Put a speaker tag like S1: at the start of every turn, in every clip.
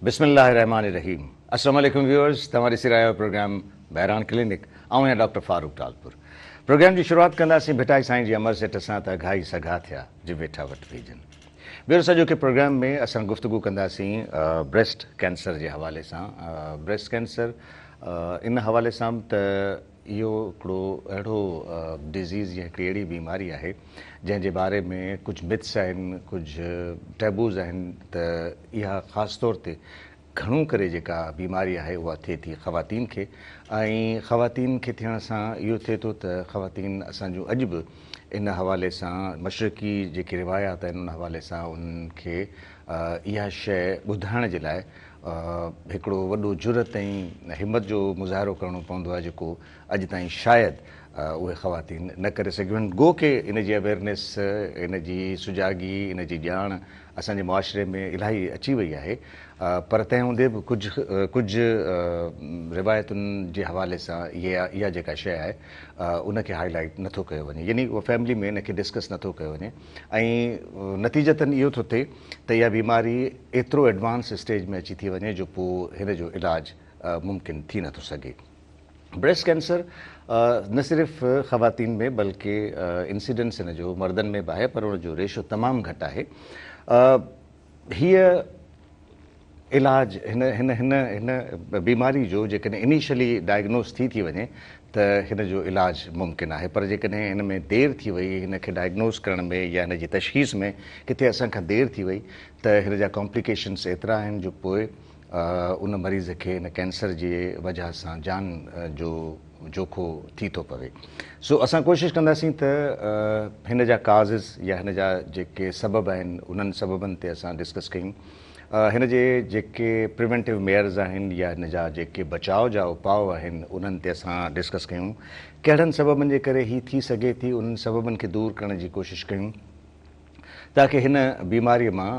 S1: بسم الله الرحمٰن الرحيم السلام عليڪم ويورز توهان ڏسي رهيا آهيو پروگرام مهراڻ ڪلينڪ آئون آهيان ڊاڪٽر فاروق ٽالپر پروگرام جي شروعات ڪنداسين ڀٽائي سائين جي امر سٽ سان ته اگهائي سگها ٿيا جي ويٺا وٽ ويڄن ويورز اڄوڪي پروگرام ۾ اسان گفتگو ڪنداسين بريسٽ ڪينسر جي حوالي سان بريسٽ ڪينسر ان حوالي سان ته اهو هڪڙو اهڙو ڊزيز يا هڪڙي اهڙي بيماري آهي جنهن جي باري ۾ ڪجهه مٿس آهن ڪجهه ٽيبوز آهن ته اها خاص طور تي گهڻو ڪري جيڪا بيماري آهي اها ٿئي ٿي خواتين کي ۽ خواتين کي ٿيڻ سان اهو ٿئي ٿو ته خواتين اسان جون اڄ به ان حوالي سان مشرقي جيڪي روايات آهن ان حوالي سان انهن کي اها شيء ٻڌائڻ جي لاء هڪڙو وڏو جرئت ۽ همت جو مظاهرو ڪرڻو پوندو آهي جيڪو اڄ تائين شايد اهي خواتين نه ڪري سگهيون آهن. گو ڪي ان جي اويئرنيس، ان جي سجاڳي، ان جي ڄاڻ اسان جي معاشري ۾ الاهي اچي وئي آهي پر تنهن هوندي به ڪجهه ڪجهه روايتن جي حوالي سان اها اها جيڪا شيء آهي ان کي هائي لائيٽ نٿو ڪيو وڃي يعني اهو فيملي ۾ ان کي ڊسڪس نٿو ڪيو وڃي ۽ نتيجتن اهو ٿو ٿئي ته اها بيماري ايترو ايڊوانس اسٽيج ۾ اچي ٿي وڃي جو پوء هن جو علاج ممڪن ٿي نٿو سگهي. بريسٽ ڪينسر نه صرف خواتين ۾ بلڪه انسيڊنس هن جو مردن ۾ به آهي پر ان جو ريشو تمام گهٽ آهي. هيء علاج هن هن هن هن بيماري جو جيڪڏهن انيشلي ڊائگنوز ٿي ٿي وڃي ته هن جو علاج ممڪن آهي پر جيڪڏهن هن ۾ دير ٿي وئي هن کي ڊائگنوز ڪرڻ ۾ يا هن جي تشخيص ۾ ڪٿي اسان کان دير ٿي وئي ته هن جا ڪامپليڪيشنس ايترا آهن جو پوء ان مريض کي هن ڪينسر جي وجهه سان جان جو جوکو ٿي ٿو پوي. سو اسان ڪوشش ڪنداسين ته هن جا ڪازز يا هن جا جيڪي سبب آهن انهن سببن تي اسان ڊسڪس ڪيون. هن جي جيڪي پريونٽو ميئرز آهن يا هن جا جيڪي بچاء جا اپاء آهن انهن تي اسان ڊسڪس ڪيون. ڪهڙن سببن جي ڪري هي ٿي سگهي ٿي انهن سببن کي دور ڪرڻ جي ڪوشش ڪيون. تاڪه هن بيماريء مان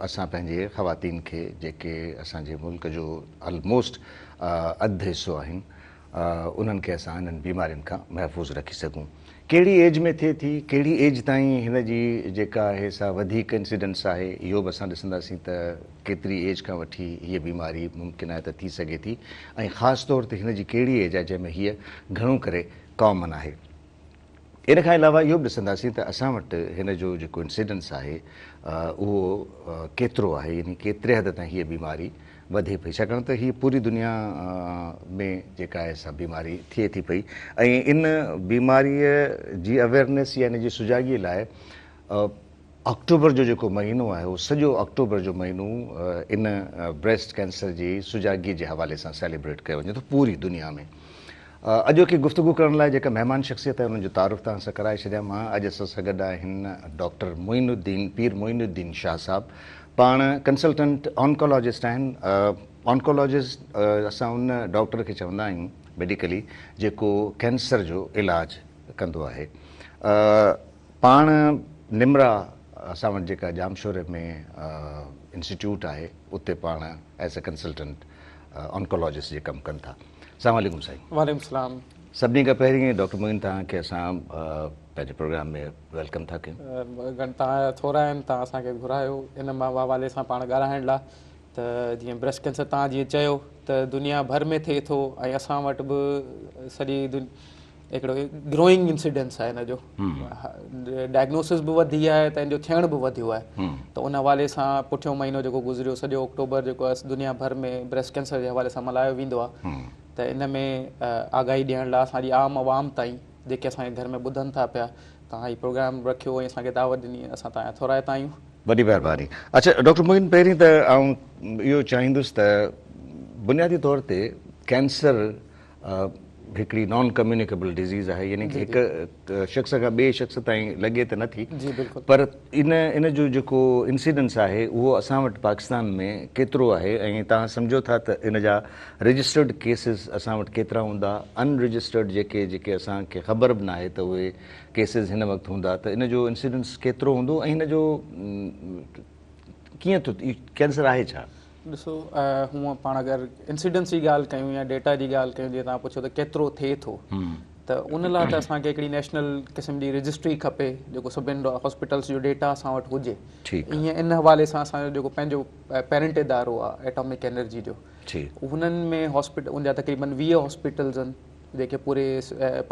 S1: اسان پنهنجي خواتين کي جيڪي اسان جي ملڪ جو الموسٽ اڌ حصو آهن انهن کي اسان انهن بيمارين کان محفوظ رکي سگهون. ڪهڙي ايج ۾ ٿئي ٿي، ڪهڙي ايج تائين هن جي جيڪا آهي سا وڌيڪ انسيڊنس آهي اهو به اسان ڏسنداسين ته ڪيتري ايج کان وٺي هيء بيماري ممڪن آهي ته ٿي سگهي ٿي ۽ خاص طور تي هن جي ڪهڙي ايج آهي جنهن ۾ هيء گهڻو ڪري ڪامن آهي. ان کان علاوه اهو به ڏسنداسين ته اسان وٽ هن جو جيڪو انسيڊنس آهي اهو ڪيترو آهي يعني ڪيتري حد تائين هيء بيماري وڌي پئي ڇاڪاڻ ته هيء پوري دنيا ۾ جيڪا آهي سا بيماري ٿئي ٿي پئي ۽ ان بيماريء جي اويئرنيس يا ان جي سجاڳي لاء آڪٽوبر جو جيڪو مهينو آهي اهو سڄو آڪٽوبر جو مهينو ان بريسٽ ڪينسر جي سجاڳي جي حوالي سان سيليبريٽ ڪيو وڃي ٿو پوري دنيا ۾. اڄوڪي گفتگو ڪرڻ لاء جيڪا مهمان شخصيت آهي انهن جو تعارف توهان سان ڪرائي ڇڏيان مان اڄ اسان سان گڏ آهن ڊاڪٽر معين الدين پير معين الدين شاهه صاحب پاڻ ڪنسلٽنٽ آنڪالاجسٽ آهن آنڪالاجسٽ اسان ان ڊاڪٽر کي چوندا آهيون ميڊيڪلي جيڪو ڪينسر جو علاج ڪندو آهي پاڻ نمرا اسان وٽ جيڪا ڄامشوري ۾ انسٽيٽيوٽ آهي اتي پاڻ ايز اي ڪنسلٽنٽ آنڪالاجسٽ جي ڪم ڪن ٿا. السلام عليڪم سائين.
S2: وعليڪم السلام.
S1: سڀني کان پهرين ڊاڪٽر معين توهان کي اسان پنهنجي پروگرام ۾ welcome ٿا ڪيون.
S2: توهان جا ٿورا آهن توهان اسان کي گهرايو ان حوالي سان پاڻ ڳالهائڻ لاء ته جيئن بريسٽ ڪينسر توهان جيئن چيو ته دنيا ڀر ۾ ٿئي ٿو ۽ اسان وٽ به سڄي هڪڙو گروئنگ انسيڊنس آهي ان جو ڊائگنوسس به وڌي آهي ته ان جو ٿيڻ به وڌيو آهي ته ان حوالي سان پٺيون مهينو جيڪو گذريو سڄو آڪٽوبر جيڪو آهي دنيا ڀر ۾ بريسٽ ڪينسر جي حوالي سان ملهايو ويندو آهي ته ان ۾ آگاهي ڏيڻ لاء اسان جي عام عوام تائين جيڪي اسان جي گهر ۾ ٻڌن ٿا پيا توهان هي پروگرام رکيو ۽ اسان کي دعوت ڏني اسان توهان جا ٿورائتا آهيون.
S1: وڏي مهرباني. اڇا ڊاڪٽر معين پهرين ته آئون اهو چاهيندس ته بنيادي طور تي ڪينسر هڪڙي نان ڪميونيڪيبل ڊزيز آهي يعني ڪي هڪ شخص کان ٻئي شخص تائين لڳي ته نٿي پر ان ان جو جيڪو انسيڊنس آهي اهو اسان وٽ پاڪستان ۾ ڪيترو آهي ۽ توهان سمجهو ٿا ته ان جا رجسٽرڊ ڪيسز اسان وٽ ڪيترا هوندا ان رجسٽرڊ جيڪي جيڪي اسان کي خبر به ناهي ته اهي ڪيسز هن وقت هوندا ته ان جو انسيڊنس ڪيترو هوندو ۽ هن جو ڪيئن ٿو ڪينسر آهي ڇا؟
S2: ڏسو هونء پاڻ اگر انسيڊنس جي ڳالهه ڪيون يا ڊيٽا جي ڳالهه ڪيون جيئن توهان پڇيو ته ڪيترو ٿئي ٿو ته ان لاء ته اسان کي هڪڙي نيشنل قسم جي رجسٽري کپي جيڪو سڀني هاسپيٽلس جو ڊيٽا اسان وٽ هجي. ائين ان حوالي سان اسان جو جيڪو پنهنجو پيرنٽ ادارو آهي ايٽامڪ انرجي جو هنن ۾ هاسپيٽل ان جا تقريبن 20 هاسپيٽلز آهن جيڪي پوري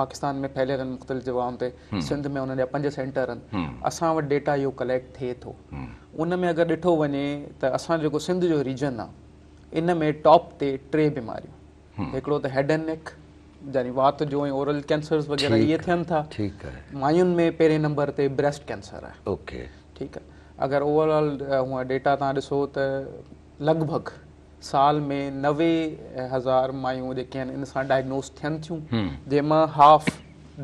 S2: پاڪستان ۾ ڦهليل آهن مختلف جڳهن تي. سنڌ ۾ انهن جا 5 سينٽر آهن. اسان وٽ ڊيٽا اهو ڪليڪٽ ٿئي ٿو. ان ۾ اگر ڏٺو وڃي ته اسان جيڪو سنڌ جو ريجن آهي ان ۾ ٽاپ تي 3 بيماريون، هڪڙو ته هيڊ اينڊ نيڪ يعني وات جو ۽ اورل ڪينسرز وغيره اهي ٿين ٿا. ماين ۾ پهرين نمبر تي بريسٽ ڪينسر آهي. ٺيڪ آهي. اگر اوور آل هونء ڊيٽا تان ڏسو ته لڳ ڀڳ سال ۾ 90,000 مايون جيڪي آهن ان سان ڊائگنوز ٿين ٿيون، جنهن مان هاف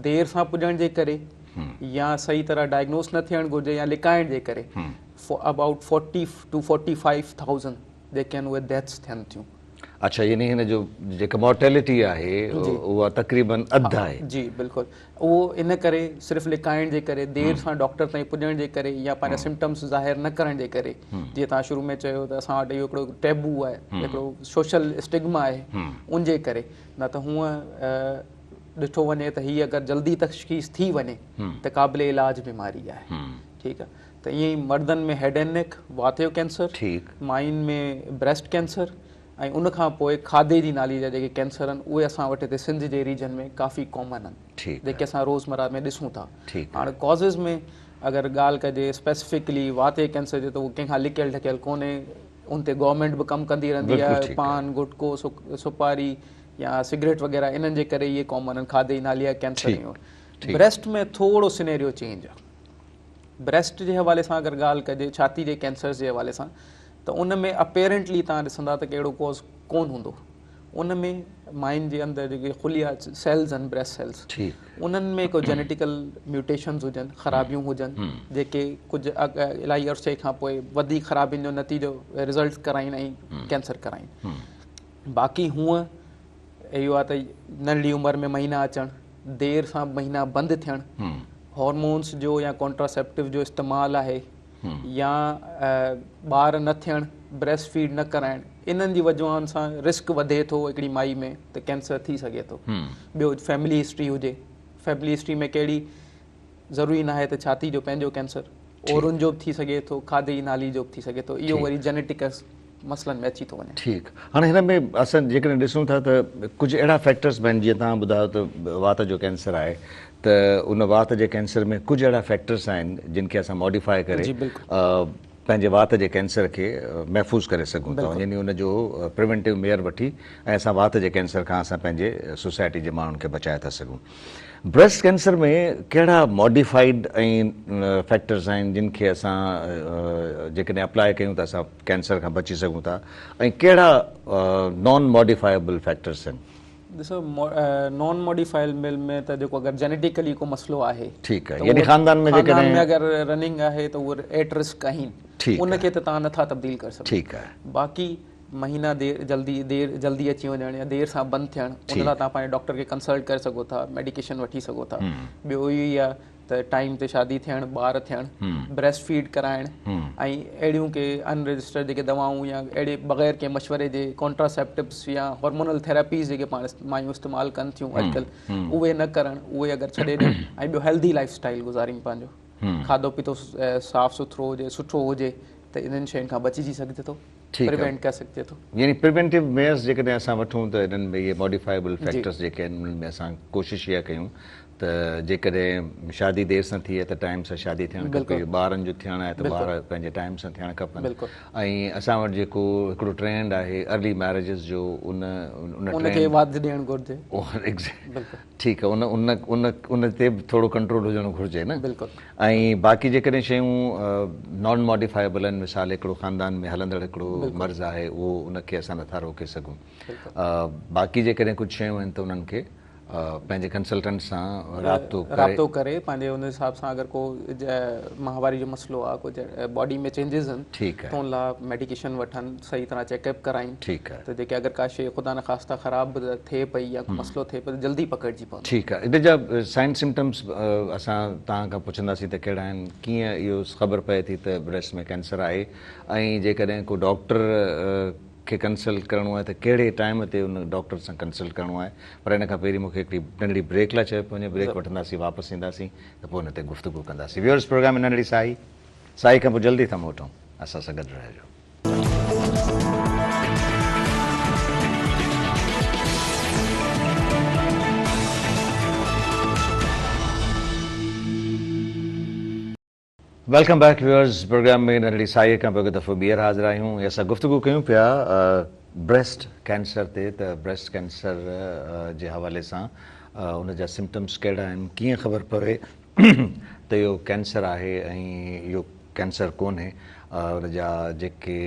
S2: دير سان پڄڻ جي ڪري يا صحيح طرح ڊائگنوز نه ٿيڻ گهرجي يا لڪائڻ جي ڪري ابائوٽ 40 ٽو 45,000 جيڪي آهن اهي ڊيٿس ٿين ٿيون.
S1: اڇا يعني هن جو جيڪا مورٽيلٽي آهي اها تقريبن اڌ آهي.
S2: جي بلڪل، اهو ان ڪري صرف لڪائڻ جي ڪري، دير سان ڊاڪٽر تائين پڄڻ جي ڪري يا پنهنجا سمپٽمس ظاهر نه ڪرڻ جي ڪري. جيئن توهان شروع ۾ چيو ته اسان وٽ اهو هڪڙو ٽيبو آهي، هڪڙو سوشل اسٽگما آهي ان جي ڪري، نه ته هونء ڏٺو وڃي ته هي اگر جلدي تشخيص ٿي وڃي ته قابل علاج بيماري آهي. ٺيڪ آهي. ته ائين ئي مردن ۾ هيڊ اينڊ نيڪ، وات جو ڪينسر، ماين ۾ بريسٽ ڪينسر ۽ ان کان پوء کاڌي جي نالي جا جيڪي ڪينسر آهن اهي اسان وٽ هتي سنڌ جي ريجن ۾ ڪافي ڪامن آهن جيڪي اسان روزمره ۾ ڏسون ٿا. هاڻ ڪازز ۾ اگر ڳالهه ڪجي اسپيسفڪلي وات جي ڪينسر جي ته اهو ڪنهن کان لڪيل ڍڪيل ڪونهي، ان تي گورنمينٽ به ڪم ڪندي رهندي آهي. پان، گٽڪو، سپاري يا سگريٽ وغيره انهن جي ڪري اهي ڪامن آهن کاڌي جي نالي جا ڪينسر. بريسٽ ۾ ٿورو سينيريو چينج آهي. بريسٽ جي حوالي سان اگر ڳالهه ڪجي ڇاتي جي ڪينسرز جي حوالي سان ته ان ۾ اپيرنٽلي توهان ڏسندا ته ڪهڙو ڪاز ڪون هوندو. ان ۾ ماين جي اندر جيڪي خليا سيلز آهن بريسٽ سيلز انهن ۾ ڪو جينيٽيڪل ميوٽيشنز هجن، خرابيون هجن جيڪي ڪجهه الاهي عرصي کان پوء وڌيڪ خرابين جو نتيجو رزلٽ ڪرائين ۽ ڪينسر ڪرائين. باقي هونء اهو آهي ته ننڍي عمر ۾ مهينا اچڻ، دير سان مهينا بند ٿيڻ، هارمونس جو يا ڪانٽراسيپٽو جو استعمال آهي يا ٻار نه ٿيڻ، بريسٽ فيڊ نه ڪرائڻ، انهن جي وجوهن سان رسڪ وڌي ٿو هڪڙي مائي ۾ ته ڪينسر ٿي سگهي ٿو. ٻيو فيملي هسٽري هجي، فيملي هسٽري ۾ ڪهڙي ضروري ناهي ته ڇاتي جو پنهنجو ڪينسر، اورن جو به ٿي سگهي ٿو، کاڌي جي نالي جو به ٿي سگهي ٿو، اهو وري جينيٽڪس مسئلن ۾ اچي ٿو وڃي.
S1: ٺيڪ، هاڻي هن ۾ اسان جيڪڏهن ڏسون ٿا ته ڪجهه اهڙا فيڪٽرس به آهن جيئن توهان ٻڌايو ته وات جو ڪينسر آهي ته ان وات جي ڪينسر ۾ ڪجهه اهڙا فيڪٽرس آهن جن کي اسان ماڊيفائي ڪري پنهنجي وات جي ڪينسر کي محفوظ ڪري سگهون ٿا يعني ان جو پريونٽو ميئر وٺي ۽ اسان وات جي ڪينسر کان اسان پنهنجي سوسائٽي جي ماڻهن کي بچائي ٿا سگهون. بريسٽ ڪينسر ۾ ڪهڙا ماڊيفائيڊ ۽ فيڪٽرز آهن جن کي اسان جيڪڏهن اپلاء ڪيون ته اسان ڪينسر کان بچي سگهون ٿا ۽ ڪهڙا نان ماڊيفائيبل فيڪٽرز آهن؟
S2: ڏسو نان ماڊيفائيبل ۾ ته جيڪو اگر جينيٽيڪلي ڪو مسئلو آهي
S1: ٺيڪ آهي يعني خاندان ۾ جيڪڏهن
S2: خاندان ۾ اگر رننگ آهي ته اهو ايٽ رسڪ آهن ان کي ته توهان نٿا تبديل ڪري سگهو.
S1: ٺيڪ آهي.
S2: باقي مهينا دير جلدي دير جلدي اچي وڃڻ يا دير سان بند ٿيڻ ان لاء توهان پنهنجي ڊاڪٽر کي ڪنسلٽ ڪري سگهو ٿا، ميڊيڪيشن وٺي سگهو ٿا. ٻيو اهو ئي آهي ته ٽائيم تي شادي ٿيڻ، ٻار ٿيڻ، بريسٽ فيڊ ڪرائڻ ۽ اهڙيون ڪي ان رجسٽرڊ جيڪي دوائون يا اهڙي بغير ڪنهن مشوري جي ڪانٽراسيپٽوز يا هارمونل ٿيراپيز جيڪي پاڻ مايون استعمال ڪن ٿيون اڄڪلهه اهي نه ڪرڻ، اهي اگر ڇڏي ڏين ۽ ٻيو هيلدي لائف اسٽائل گذارين، پنهنجو کاڌو پيتو صاف سٿرو هجي، سٺو هجي ته انهن شين کان بچجي سگهجي ٿو. پريونٽ ڪري سگهجي ٿو.
S1: يعني پريونٽو ميئرز جيڪڏهن اسان وٺون ته انهن ۾ اهي ماڊيفائيبل فيڪٽرز جيڪي آهن انهن ۾ اسان ڪوشش اها ڪيون ته جيڪڏهن شادي دير سان ٿي آهي ته ٽائيم سان شادي ٿيڻ کپي، ٻارن جو ٿيڻ آهي ته ٻار پنهنجي ٽائيم سان ٿيڻ کپن ۽ اسان وٽ جيڪو هڪڙو ٽرينڊ آهي ارلي ميريجز جو ان
S2: ان کي واڌ ڏيڻ گهرجي.
S1: ٺيڪ آهي ان ان ان ان تي به ٿورو ڪنٽرول هجڻ گهرجي نه.
S2: بلڪل.
S1: ۽ باقي جيڪڏهن شيون نان ماڊيفائيبل آهن مثال هڪڙو خاندان ۾ هلندڙ هڪڙو مرض آهي اهو ان کي اسان نٿا روڪي سگهون باقي جيڪڏهن ڪجهه شيون آهن ته انهن کي پنهنجي ڪنسلٽنٽ سان رابطو ڪري
S2: رابطو ڪري پنهنجي ان حساب سان اگر ڪو ماهواري جو مسئلو آهي ڪو باڊي ۾ چينجز آهن ته ان لاء ميڊيڪيشن وٺن صحيح طرح چيڪ اپ ڪرائين
S1: ٺيڪ آهي
S2: ته جيڪي اگر ڪا شيء خدا نخواسته خراب به ٿئي پئي يا ڪو مسئلو ٿئي پيو ته جلدي پڪڙجي پوندو.
S1: ٺيڪ آهي ان جا سائن سمپٽمس اسان توهان کان پڇنداسين ته ڪهڙا آهن ڪيئن اهو خبر پئي ٿي ته بريسٽ ۾ ڪينسر آهي ۽ جيڪڏهن ڪو ڊاڪٽر کي ڪنسلٽ ڪرڻو آهي ته ڪهڙي ٽائيم تي ان ڊاڪٽر سان ڪنسلٽ ڪرڻو آهي پر ان کان پهرين مون کي هڪڙي ننڍڙي بريڪ لاء چيو پيو وڃي بريڪ وٺنداسين واپس اينداسين ته پوء ان تي گفتگو ڪنداسين ويورز پروگرام ۾ ننڍڙي ساهي ساهي کان پوء جلدي ٿا موٽون اسان سان گڏ رهجو. Welcome back viewers programme ۾ ننڍڙي ساهيء کان پوء هڪ دفعو ٻيهر حاضر آهيون ۽ اسان گفتگو ڪيون پيا بريسٽ ڪينسر تي ته بريسٽ ڪينسر جي حوالي سان ان جا سمپٽمس ڪهڙا آهن ڪيئن خبر پوي ته اهو ڪينسر آهي ۽ اهو ڪينسر ڪونهي ان جا جيڪي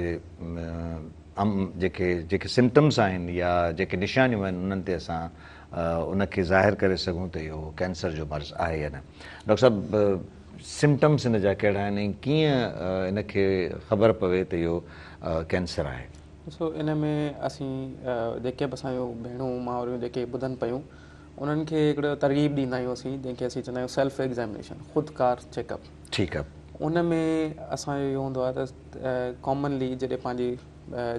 S1: جيڪي جيڪي سمپٽمس آهن يا جيڪي نشانيون آهن انهن تي اسان ان کي ظاهر ڪري سگهون ته اهو ڪينسر جو مرض آهي يا نه ڊاڪٽر صاحب سمپٽمس ان جا ڪهڙا آهن ۽ ڪيئن ان کي خبر پوي ته اهو ڪينسر آهي؟
S2: ڏسو ان ۾ اسين جيڪي به اسان جون ڀيڻون مائرون جيڪي ٻڌن پيون انهن کي هڪڙو ترغيب ڏيندا آهيون اسين جنهن کي اسين چوندا آهيون سيلف ايگزامينيشن خودڪار چيڪ اپ.
S1: ٺيڪ آهي.
S2: ان ۾ اسان جو اهو هوندو آهي ته ڪامنلي جڏهن پنهنجي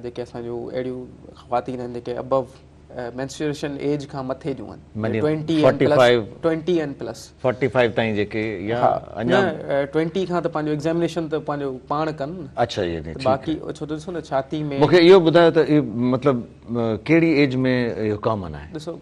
S2: جيڪي اسان جون اهڙيون خواتين آهن جيڪي ابو مينسٽريشن ايج کان مٿي جون آهن
S1: 20 اينڊ پلس
S2: 20 اينڊ پلس
S1: 45 تائين جيڪي يا
S2: اڃا نه 20 کان ته پنهنجو ايگزامينيشن ته پنهنجو پاڻ ڪن
S1: اڇا يعني
S2: ٺيڪ باقي ڇو ته ڏسو نه ڇاتي ۾
S1: مونکي اهو ٻڌايو ته مطلب ڪهڙي ايج ۾ اهو ڪامن آهي؟
S2: ڏسو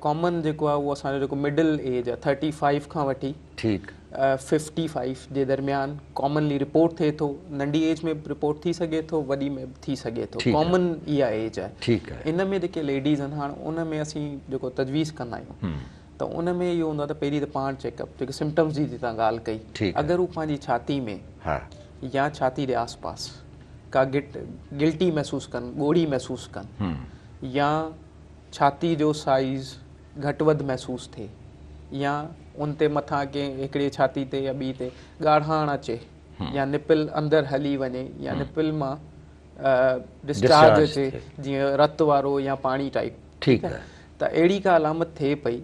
S2: ڪامن جيڪو آهي اهو اسان جو جيڪو مڊل ايج آهي 35 کان وٺي
S1: ٺيڪ
S2: 55 جي درميان ڪامنلي رپورٽ ٿئي ٿو ننڍي ايج ۾ به رپورٽ ٿي سگهي ٿو وڏي ۾ به ٿي سگهي ٿو ڪامن اها ايج آهي
S1: ٺيڪ آهي
S2: ان ۾ جيڪي ليڊيز آهن هاڻ ان ۾ اسين جيڪو تجويز ڪندا آهيون ته ان ۾ اهو هوندو آهي ته پهرين ته پاڻ چيڪ اپ جيڪي سمپٽمز جي توهان ڳالهه ڪئي اگر هو پنهنجي ڇاتي ۾ يا ڇاتي جي آس پاس ڪا گٽ گلٽي محسوس ڪن ڳوڙهي محسوس ڪن يا ڇاتي جو سائيز گهٽ وڌ محسوس ٿئي يا ان تي مٿان ڪنهن هڪڙي ڇاتي تي يا ٻي تي ڳاڙهاڻ اچي يا نپل اندر هلي وڃي يا نپل مان ڊسچارج اچي جيئن رت وارو يا پاڻي ٽائيپ
S1: ٺيڪ آهي
S2: ته اهڙي ڪا علامت ٿئي پئي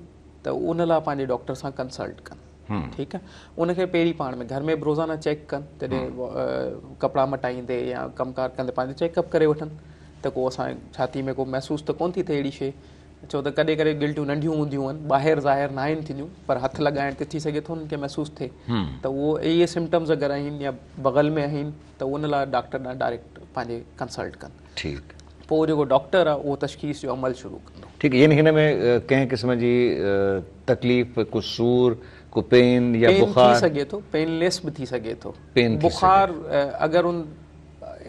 S2: ته ان لاء پنهنجي ڊاڪٽر سان ڪنسلٽ ڪن ٺيڪ آهي ان کي پهرين پاڻ ۾ گهر ۾ به روزانه چيڪ ڪن جڏهن ڪپڙا مٽائيندي يا ڪم ڪار ڪندي پنهنجو چيڪ اپ ڪري وٺن ته ڪو اسان ڇاتي ۾ ڪو محسوس ته ڪون ٿي ٿئي اهڙي شيء ڇو ته ڪڏهن ڪڏهن گلٽيون ننڍيون هونديون آهن ٻاهر ظاهر ناهن ٿينديون پر هٿ لڳائڻ تي ٿي سگهي ٿو انهن کي محسوس ٿئي ته اهو اهي سمپٽمز اگر آهن يا بغل ۾ آهن ته ان لاء ڊاڪٽر ڏانهن ڊائريڪٽ پنهنجي ڪنسلٽ ڪن.
S1: ٺيڪ.
S2: پوء جيڪو ڊاڪٽر آهي اهو تشخيص جو عمل شروع ڪندو.
S1: ٺيڪ يعني هن ۾ ڪنهن قسم جي تڪليف ڪو سور ڪو پين يا بخار.
S2: پين ٿي سگهي ٿو پين ليس به ٿي سگهي ٿو.
S1: پين ٿي
S2: بخار اگر ان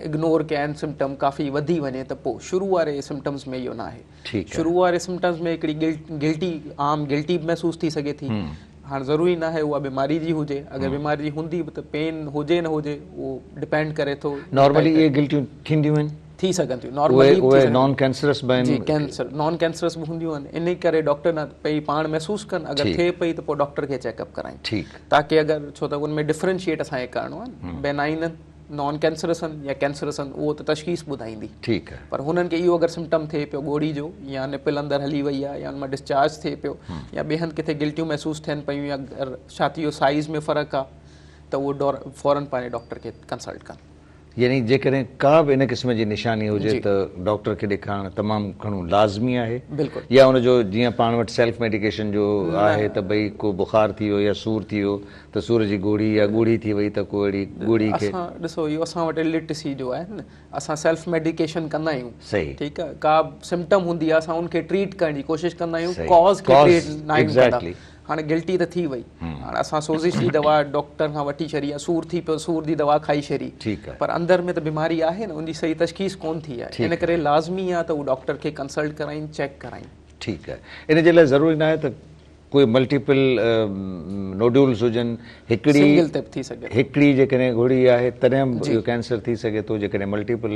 S2: اگنور ڪيا آهن سمپٽم ڪافي وڌي وڃي ته پوء شروع واري سمپٽمز ۾ اهو ناهي. شروع واري سمپٽمز ۾ هڪڙي گلٽي عام گلٽي به محسوس ٿي سگهي ٿي. هاڻ ضروري ناهي اها بيماري جي هجي اگر بيماري جي هوندي به ته پين هجي نه هجي اهو ڊپينڊ ڪري ٿو.
S1: نارملي اهي گلٽيون ٿينديون آهن؟
S2: ٿي سگهن ٿيون نارملي
S1: اهي نان ڪينسرس به آهن.
S2: جي ڪينسر نان ڪينسرس به هونديون آهن انهي ڪري ڊاڪٽر نه پئي پاڻ محسوس ڪن اگر ٿئي پئي ته پوء ڊاڪٽر کي چيڪ اپ ڪرائين تاڪي اگر ڇو ته ان ۾ ڊفرنشيئيٽ اسان کي ڪرڻو آهي بينائن نان ڪينسرس آهن يا ڪينسرس آهن اهو ته تشخيص ٻڌائيندي.
S1: ٺيڪ آهي.
S2: پر هنن کي اهو اگر سمپٽم ٿئي پيو ڳوڙهي جو يا نپل اندر هلي وئي آهي يا ان مان ڊسچارج ٿئي پيو يا ٻئي هنڌ ڪٿي گلٽيون محسوس ٿين پيون يا ڇاتي جو سائيز ۾ فرق آهي ته اهو فورن پنهنجي ڊاڪٽر کي ڪنسلٽ ڪن.
S1: يعني جيڪڏهن ڪا به ان قسم جي نشاني هجي ته ڊاڪٽر کي ڏيکارڻ تمام گهڻو لازمي آهي.
S2: بلڪل.
S1: يا ان جو جيئن پاڻ وٽ سيلف ميڊيڪيشن جو آهي ته ڀئي ڪو بخار ٿي ويو يا سور ٿي ويو ته سور جي ڳوڙهي يا ڳوڙهي ٿي وئي ته ڪو اهڙي ڳوڙهي کي.
S2: اسان ڏسو اهو اسان وٽ الٽريسي جو آهي نه اسان سيلف ميڊيڪيشن ڪندا آهيون
S1: صحيح
S2: ٺيڪ آهي ڪا سمپٽم هوندي آهي اسان ان کي ٽريٽ ڪرڻ جي ڪوشش ڪندا آهيون ڪاز کي ٽريٽ نه آهيون ڪندا هاڻي گلٽي ته ٿي وئي هاڻي اسان سوزش جي دوا ڊاڪٽر کان وٺي ڇڏي يا سور ٿي پيو سور جي دوا کائي ڇڏي
S1: ٺيڪ آهي
S2: پر اندر ۾ ته بيماري آهي نه ان جي صحيح تشخيص ڪون ٿي آهي ان ڪري لازمي آهي ته هو ڊاڪٽر کي ڪنسلٽ ڪرائين چيڪ ڪرائين.
S1: ٺيڪ آهي ان جي لاء ضروري ناهي ته ڪوئي ملٽيپل نوڊيولز هجن هڪڙي
S2: سنگل تي به ٿي سگهي ٿو.
S1: هڪڙي جيڪڏهن ڳوڙهي آهي تڏهن به اهو ڪينسر ٿي سگهي ٿو جيڪڏهن ملٽيپل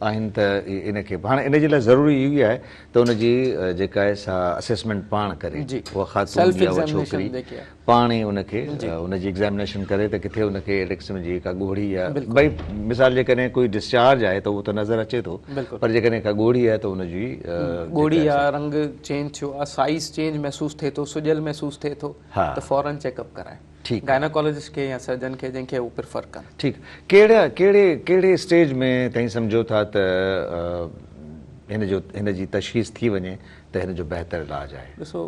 S1: آهن ته ان کي هاڻي ان جي لاء ضروري اهو ئي آهي ته ان جي جيڪا آهي سا اسيسمينٽ پاڻ ڪري اها خاتون يا اها ڇوڪري پاڻ ئي ان کي ان جي ايگزامينيشن ڪري ته ڪٿي ان کي اهڙي قسم جي ڪا ڳوڙهي يا ڀئي مثال جيڪڏهن ڪوئي ڊسچارج آهي ته اهو ته نظر اچي ٿو پر جيڪڏهن ڪا ڳوڙهي آهي ته ان جي
S2: ڳوڙهي آ رنگ چينج ٿيو آ سائيز چينج محسوس ٿئي ٿو سڄيل محسوس ٿئي ٿو ته فورن چيڪ اپ ڪرائي گائناڪالاجسٽ کي يا سرجن کي جنهن کي هو پريفر ڪن.
S1: ٺيڪ ڪهڙا ڪهڙي ڪهڙي اسٽيج ۾ تئين سمجهو ٿا ته هن جو هن جي تشخيص ٿي وڃي ته هن جو بهتر علاج آهي.
S2: ڏسو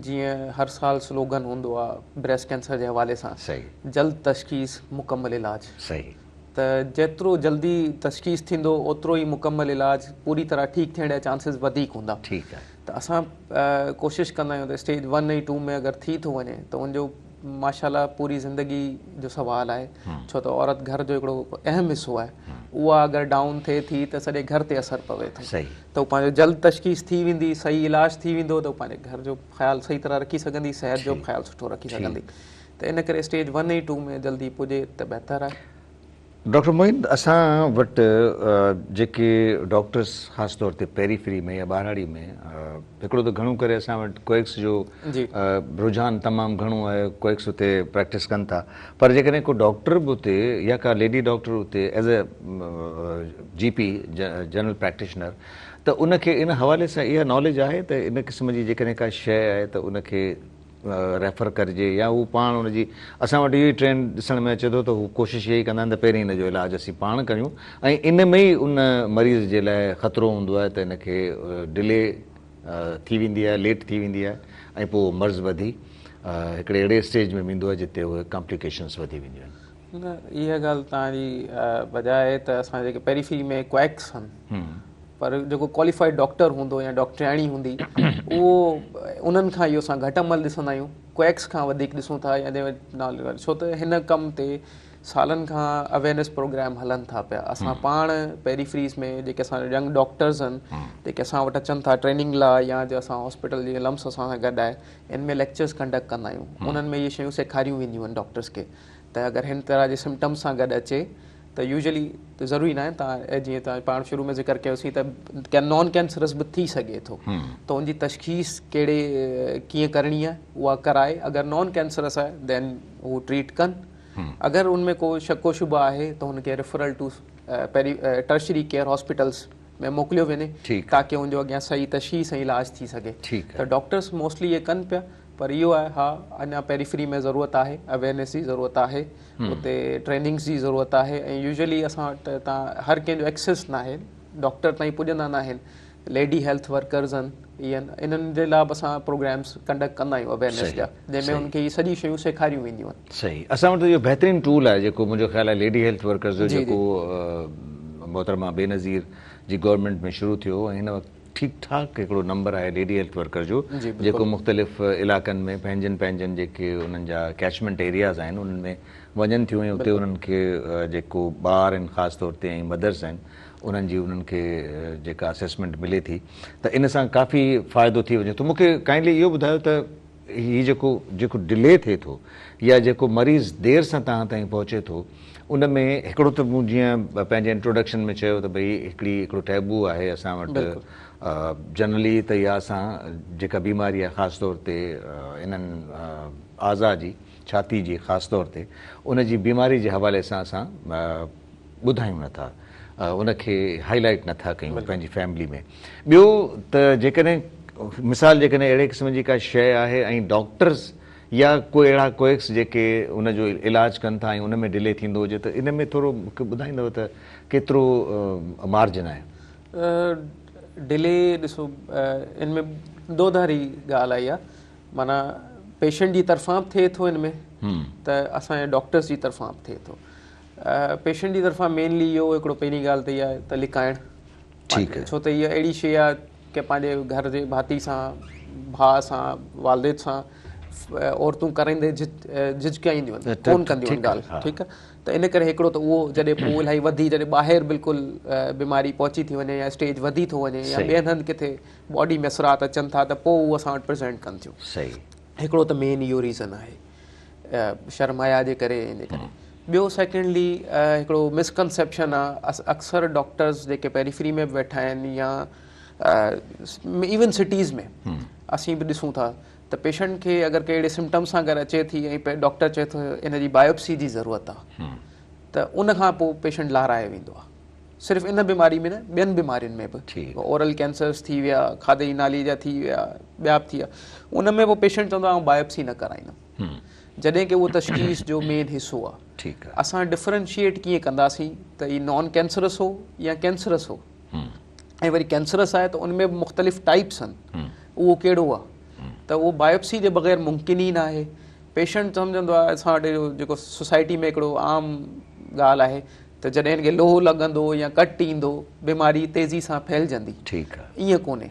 S2: جيئن هر سال سلوگن هوندو آ بريسٽ ڪينسر جي حوالي سان
S1: صحيح.
S2: جلد تشخيص مڪمل علاج.
S1: صحيح.
S2: ته جيترو جلدي تشخيص ٿيندو اوترو ئي مڪمل علاج پوري طرح ٺيڪ ٿيڻ جا چانسز وڌيڪ هوندا.
S1: ٺيڪ آهي.
S2: ته اسان ڪوشش ڪندا آهيون ته اسٽيج 1 ۽ 2 ۾ اگر ٿي ٿو وڃي ته ان جو ماشاءالله پوري زندگي جو سوال آهي ڇو ته عورت گهر جو هڪڙو اهم حصو آهي اها اگر ڊائون ٿئي ٿي ته سڄي گهر تي اثر پوي ٿو ته هو پنهنجو جلد تشخيص ٿي ويندي صحيح علاج ٿي ويندو ته هو پنهنجي گهر جو خيال صحيح طرح رکي سگهندي صحت جو به خيال سٺو رکي سگهندي ته ان ڪري اسٽيج 1 ۽ 2 ۾ جلدي پڄي ته بهتر آهي.
S1: ڊاڪٽر معين اسان وٽ جيڪي ڊاڪٽرس خاص طور تي پيريفري ۾ يا ٻهراڙي ۾ هڪڙو ته گهڻو ڪري اسان وٽ ڪوئڪس جو رجحان تمام گهڻو آهي ڪوئڪس اتي پريڪٽس ڪن ٿا پر جيڪڏهن ڪو ڊاڪٽر به اتي يا ڪا ليڊي ڊاڪٽر اتي as a G P general practitioner ته ان کي ان حوالي سان اها ناليج آهي ته ان قسم جي جيڪڏهن ڪا شيء آهي ته ان کي ريفر ڪرجي يا هو پاڻ ان جي اسان وٽ اهو ئي ٽرينڊ ڏسڻ ۾ اچي ٿو ته هو ڪوشش اها ئي ڪندا آهن ته پهرين ان جو علاج اسين پاڻ ڪريون ۽ ان ۾ ئي ان مريض جي لاء خطرو هوندو آهي ته ان کي ڊلي ٿي ويندي آهي ليٽ ٿي ويندي آهي ۽ پوء مرض وڌي هڪڙي اهڙي اسٽيج ۾ ويندو آهي جتي اهي ڪامپليڪيشنس وڌي وينديون آهن.
S2: نه اها ڳالهه توهان جي بجا آهي ته اسان جيڪي پيريفري ۾ ڪوئڪس آهن پر جيڪو ڪواليفائيڊ ڊاڪٽر هوندو يا ڊاڪٽرياڻي هوندي اهو انهن کان اهو اسان گهٽ عمل ڏسندا آهيون ڪوئڪس کان وڌيڪ ڏسون ٿا يا جنهن ڇو ته هن ڪم تي سالن کان اويئرنيس پروگرام هلن ٿا پيا اسان پاڻ پيريفريز ۾ جيڪي اسان جا ينگ ڊاڪٽرز آهن جيڪي اسان وٽ اچن ٿا ٽريننگ لاء يا جو اسان هاسپيٽل جيئن لمس اسان سان گڏ آهي ان ۾ ليڪچرز ڪنڊڪٽ ڪندا آهيون انهن ۾ اهي شيون سيکاريون وينديون آهن ڊاڪٽرز کي ته اگر هن طرح جي سمپٽمس سان گڏ اچي ته يوزلي ته ضروري ناهي ته جيئن توهان پاڻ شروع ۾ ذڪر ڪيوسين ته نان ڪينسرس به ٿي سگهي ٿو ته ان جي تشخيص ڪهڙي ڪيئن ڪرڻي آهي اها ڪرائي اگر نان ڪينسرس آهي دين هو ٽريٽ ڪن اگر ان ۾ ڪو شڪ و شبه آهي ته هن کي referral to tertiary care hospitals ۾ موڪليو وڃي تاڪه ان جو اڳيان صحيح تشخيص ۽ علاج ٿي سگهي ته ڊاڪٽرس موسٽلي اهي ڪن پيا پر اهو آهي ها اڃا پيريفري ۾ ضرورت آهي اويئرنيس جي ضرورت آهي اتي ٽريننگس جي ضرورت آهي ۽ يوزلي اسان وٽ تان هر ڪنهن جو ايڪسيس ناهي ڊاڪٽر تائين پڄندا ناهن ليڊي هيلٿ ورڪرز آهن اهي آهن انهن جي لاء به اسان پروگرامس ڪنڊڪٽ ڪندا آهيون اويئرنيس جا جنهن ۾ انهن کي هي سڄي شيون سيکاريون وينديون آهن.
S1: صحيح اسان وٽ اهو بهترين ٽول آهي جيڪو منهنجو خيال آهي ليڊي هيلٿ ورڪرز جو جيڪو محترمه بينظير جي گورنمينٽ ۾ شروع ٿيو ۽ هن وقت ٺيڪ ٺاڪ هڪڙو نمبر آهي ليڊي هيلٿ ورڪر جو جيڪو مختلف علائقن ۾ پنهنجن پنهنجن جيڪي انهن جا ڪيچمينٽ ايرياز آهن انهن ۾ وڃن ٿيون ۽ اتي انهن کي جيڪو ٻار آهن خاص طور تي ۽ مدرس آهن انهن جي انهن کي جيڪا اسيسمينٽ ملي ٿي ته ان سان ڪافي فائدو ٿي وڃي ٿو مون کي ڪائنڊلي اهو ٻڌايو ته هي جيڪو جيڪو ڊلي ٿئي ٿو يا جيڪو مريض دير سان توهان تائين پهچي ٿو ان ۾ هڪڙو ته مون جيئن پنهنجي انٽروڊڪشن ۾ چيو ته ڀئي هڪڙي هڪڙو ٽيبو آهي اسان وٽ جنرلي ته اها اسان جيڪا بيماري آهي خاص طور تي انهن اعضا جي ڇاتي جي خاص طور تي ان جي بيماري جي حوالي سان اسان ٻڌايون نه ٿا ان کي هائي لائيٽ نه ٿا ڪيون پنهنجي فيملي ۾ ٻيو ته جيڪڏهن مثال جيڪڏهن اهڙي قسم جي ڪا شيء آهي ۽ ڊاڪٽرز يا ڪو اهڙا ڪوئڪس جيڪي ان جو علاج ڪن ٿا ۽ ان ۾ ڊلي ٿيندو هجي ته ان ۾ ٿورو مون کي ٻڌائيندو ته ڪيترو مارجن آهي.
S2: ڊلي ڏسو ان ۾ دوڌاري ڳالهه آئي آهي معنيٰ پيشنٽ جي طرفان به ٿئي ٿو ان ۾ ته اسان جي ڊاڪٽرز جي طرفان به ٿئي ٿو پيشنٽ جي طرفان مينلي اهو هڪڙو پهرين ڳالهه ته اها آهي ته لڪائڻ
S1: ٺيڪ آهي
S2: ڇو ته اها اهڙي شيء آهي ڪي پنهنجي گهر جي ڀاتي سان ڀاء سان والد سان عورتون ڪرائيندي جهجڪائينديون آهن ڪون ڪنديون آهن ڳالهه ٺيڪ آهي ته ان ڪري هڪڙو ته اهو جڏهن پوء الاهي وڌي جڏهن ٻاهر بلڪل بيماري پهچي ٿي وڃي يا اسٽيج وڌي ٿو وڃي يا ٻين هنڌ ڪٿي باڊي ۾ اثرات اچن ٿا ته پوء اهو اسان وٽ پريزنٽ ڪن ٿيون
S1: صحيح
S2: هڪڙو ته مين اهو ريزن آهي شرم حيا جي ڪري ان جي ڪري ٻيو سيڪنڊلي هڪڙو مسڪنسيپشن آ اڪثر ڊاڪٽرز جيڪي پيريفري ۾ به ويٺا آهن يا ايون سٽيز ۾ اسين به ڏسون ٿا ته پيشنٽ کي اگر ڪهڙي سمپٽمس سان گڏ اچي ٿي ۽ ڊاڪٽر چئي ٿو ان جي بايوپسي جي ضرورت آ ته ان کان پوء پيشنٽ لارائي ويندو آ صرف ان بيماري ۾ نه ٻين بيمارين ۾ به اورل ڪينسرز ٿي ويا کاڌي جي نالي جا ٿي ويا ٻيا به ٿي ويا ان ۾ پوء پيشنٽ چوندو آئون بايوپسي نه ڪرائيندم جڏهن ڪي اهو تشخيص جو مين حصو آ اسان ڊفرنشيئيٽ ڪيئن ڪنداسين ته هي نان ڪينسرس هو يا ڪينسرس هو. ۽ وري ڪينسرس آهي ته ان ۾ به مختلف ٽائپس آهن اهو ڪهڙو آهي ته اهو بايوپسي جي بغير ممڪن ئي ناهي. پيشنٽ سمجهندو آهي اسان وٽ اهو جيڪو سوسائٽي ۾ هڪڙو عام ڳالهه آهي ته جڏهن هن کي لوهه لڳندو يا ڪٽ ايندو بيماري تيزي سان ڦهلجندي.
S1: ٺيڪ آهي.
S2: ائين ڪونهي.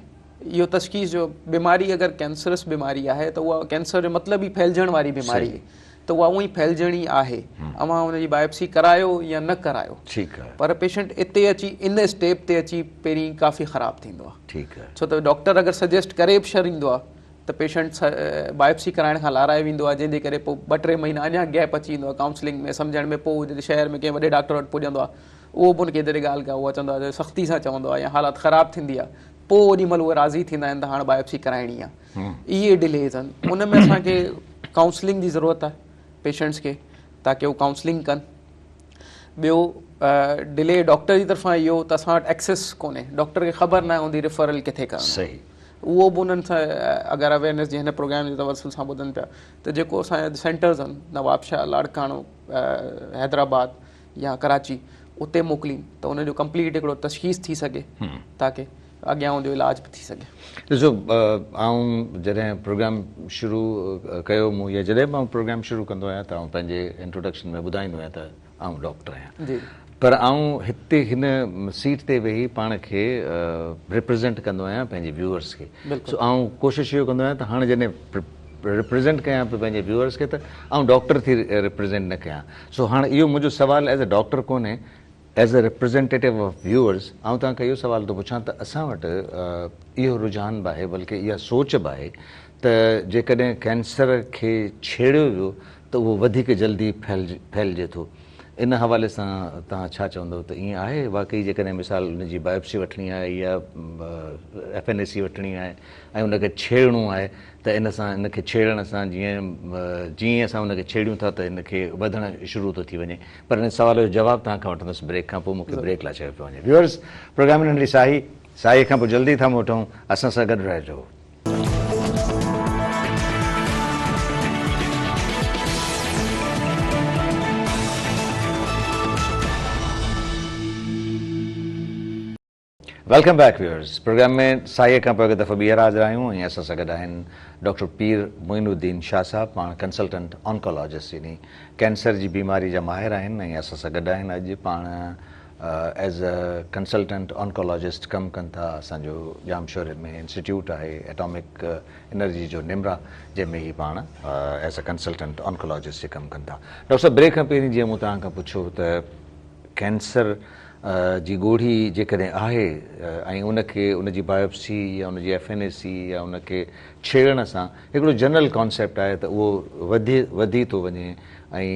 S2: اهو تشخيص جو بيماري اگر ڪينسرس بيماري آهي ته اها ڪينسر جو مطلب ئي ڦهلجڻ واري بيماري آهي ته اها اونئي ڦهلجڻي آهي. اوهان ان جي بايوپسي ڪرايو يا نه ڪرايو.
S1: ٺيڪ آهي.
S2: پر پيشنٽ اتي اچي ان اسٽيپ تي اچي پهرين ڪافي خراب ٿيندو آهي.
S1: ٺيڪ آهي.
S2: ڇو ته ڊاڪٽر اگر سجيسٽ ڪري به ڇڏيندو آهي ته پيشنٽ بايوپسي ڪرائڻ کان لارائي ويندو آهي جنهن جي ڪري پوء ٻه ٽي مهينا اڃا گيپ اچي ويندو آهي ڪائونسلنگ ۾ سمجهڻ ۾ پوء جڏهن شهر ۾ ڪنهن وڏي ڊاڪٽر وٽ پڄندو آهي اهو به ان کي جڏهن ڳالهه ڪا اها چوندو آهي سختي سان چوندو آهي يا حالت خراب ٿيندي آهي پوء اوڏي مهل اهي راضي ٿيندا آهن ته هاڻ بايوپسي ڪرائڻي آهي. اهي ڊليز آهن ان ۾ اسان کي ڪائونسلنگ جي ضرورت آهي پيشنٽس کي تاڪي هو ڪائونسلنگ ڪن. ٻيو ڊلي ڊاڪٽر جي طرفان اهو ته اسان وٽ ايڪسيس ڪونهي ڊاڪٽر کي خبر ناهي هوندي ريفرل ڪٿي ڪرڻو
S1: صحيح.
S2: اهو به انهن سان اگر اويئرنيس جي هن پروگرام جي توسل سان ٻڌن پيا ته جيڪو اسان جا سينٽرز آهن نوابشاهه لاڙڪاڻو حيدرآباد يا ڪراچي اتي موڪلين ته ان جو ڪمپليٽ هڪڙو تشخيص ٿي سگهي تاڪي اڳيان ان جو علاج به ٿي سگهي.
S1: ڏسو آئون جڏهن پروگرام شروع ڪيو مون يا جڏهن به آئون پروگرام شروع ڪندو آهيان ته آئون پنهنجي انٽروڊڪشن ۾ ٻڌائيندو آهيان ته آئون ڊاڪٽر آهيان پر آئون هتي هن سيٽ تي ويهي پاڻ کي ريپريزنٽ ڪندو آهيان پنهنجي ويوئرس کي سو آئون ڪوشش اهو ڪندو آهيان ته هاڻي جڏهن ريپريزنٽ ڪيان پيو پنهنجي ويوئرس کي ته آئون ڊاڪٽر ٿي ريپريزنٽ نه ڪيان سو هاڻ اهو منهنجو سوال ايز اي ڊاڪٽر ڪونهي as a representative of viewers آئون توهان کان اهو سوال ٿو پڇان ته اسان وٽ اهو رجحان به آهي بلڪه اها سوچ به آهي ته جيڪڏهن ڪينسر کي ڇيڙيو ويو ته اهو وڌيڪ جلدي ڦهلجي ٿو ان حوالي سان توهان ڇا چوندؤ ته ائين آهي واقعي جيڪڏهن مثال ان جي بايوپسي وٺڻي آهي يا ايف اين اي سي وٺڻي آهي ۽ ان کي ڇيڙڻو آهي ته ان سان ان کي ڇيڙڻ سان جيئن جيئن اسان ان کي ڇيڙيون ٿا ته ان کي وڌڻ شروع ٿو ٿي وڃي پر ان سوال جو جواب توهان کان وٺندس بريڪ کان پوء مون کي بريڪ لاء چيو پيو وڃي ويورز پروگرام ۾ ننڍڙي ساهي ساهي کان پوء جلدي ٿا موٽون اسان سان گڏ رهجو. Welcome back viewers programme ۾ ساهيء کان پوء هڪ دفعو ٻيهر حاضر آهيون ۽ اسان سان گڏ آهن ڊاڪٽر پير معين الدين شاهه صاحب پاڻ ڪنسلٽنٽ آنڪالاجسٽ يعني ڪينسر جي بيماري جا ماهر آهن ۽ اسان سان گڏ آهن اڄ پاڻ ايز اي ڪنسلٽنٽ آنڪالاجسٽ ڪم ڪن ٿا اسان جو ڄامشوري ۾ انسٽيٽيوٽ آهي ايٽامڪ انرجي جو نمرا جنهن ۾ هي پاڻ ايز اي ڪنسلٽنٽ آنڪالاجسٽ جي ڪم ڪن ٿا ڊاڪٽر صاحب بريڪ کان پهرين جيئن مون توهان کان پڇيو ته ڪينسر جي ڳوڙهي جيڪڏهن آهي ۽ ان کي ان جي بايوپسي يا ان جي ايف اين اي سي يا ان کي ڇيڙڻ سان هڪڙو جنرل ڪانسيپٽ آهي ته اهو وڌي وڌي ٿو وڃي ۽